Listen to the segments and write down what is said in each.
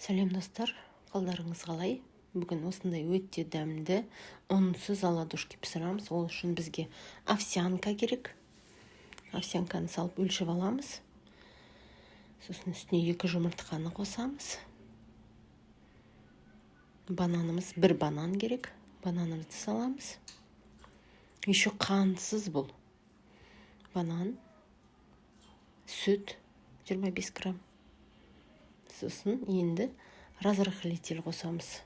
Сәлем, достар! Қалдарыңыз қалай? Бүгін осындай өте дәмді ұнсыз оладушки пісіреміз. Ол үшін бізге овсянка керек. Овсянканы салып, өлшеп аламыз. Сосын үстіне екі жұмыртқаны қосамыз. Бананымыз, бір банан керек. Бананымызды саламыз. Еще қантсыз бұл. Банан, сүт 25 грамм. Сосын енді разрыхлитель қосамыз.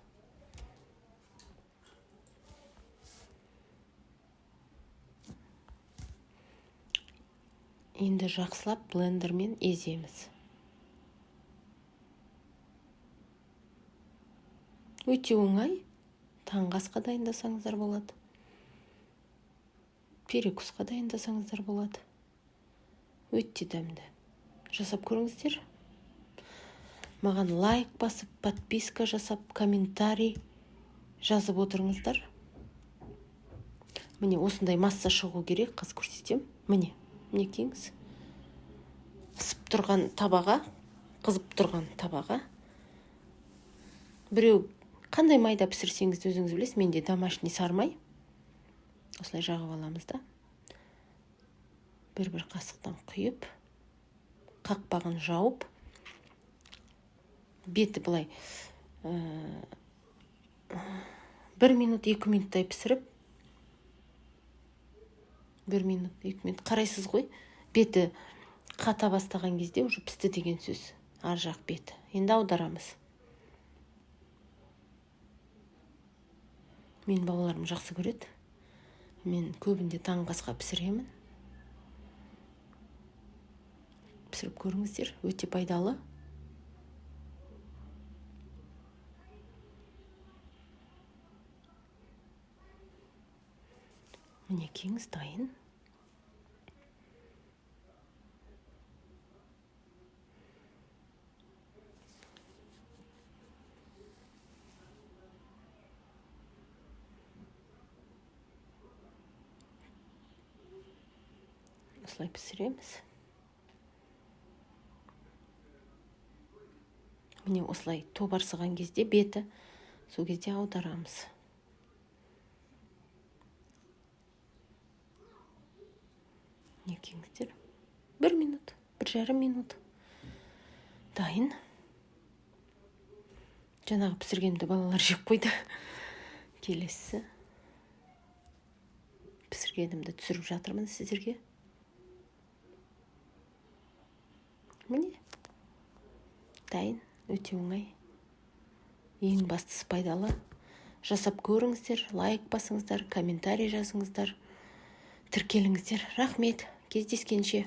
Енді жақсылап блендермен еземіз. Өте оңай. Таңғы асқа дайындасаңыздар болады, перекусқа дайындасаңыздар болады. Өте дәмді. Жасап көріңіздер. Маған лайк басып, подписка жасап, комментарий жазып отырыңыздар. Міне, осындай масса шығу керек. Қазір көрсетемін. Міне, мінекейіңіз. Ысып тұрған табаға, қызып тұрған табаға біреу, қандай майда пісірсеңіз де, өзіңіз білесіз. Менде домашний сары май. Осылай жағып аламыз да, бір бір қасықтан құйып, қақпағын жауып, беті былай 1 минут, 2 минуттай пісіріп, 1 минут, 2 минут қарайсыз ғой. Беті қата бастаған кезде уже пісті деген сөз ар жақ беті. Енді аударамыз. Мен, балаларым жақсы көреді. Мен көбінде таңғы асқа пісіремін. Пісіріп көріңіздер, өте пайдалы. Мінекейіңіз, дайын. Осылай пісіреміз. Міне, осылай тобарсыған кезде беті, сол кезде аударамыз. Мінекейіңіздер, 1 минут, 1,5 минут, дайын. Жаңағы пісіргенімді балалар жеп қойды. Келесі пісіргенімді түсіріп жатырмын сіздерге. Міне, дайын. Өте оңай, ең бастысы пайдалы. Жасап көріңіздер, лайк басыңыздар, комментарий жазыңыздар, тіркеліңіздер. Рахмет, кездескенше!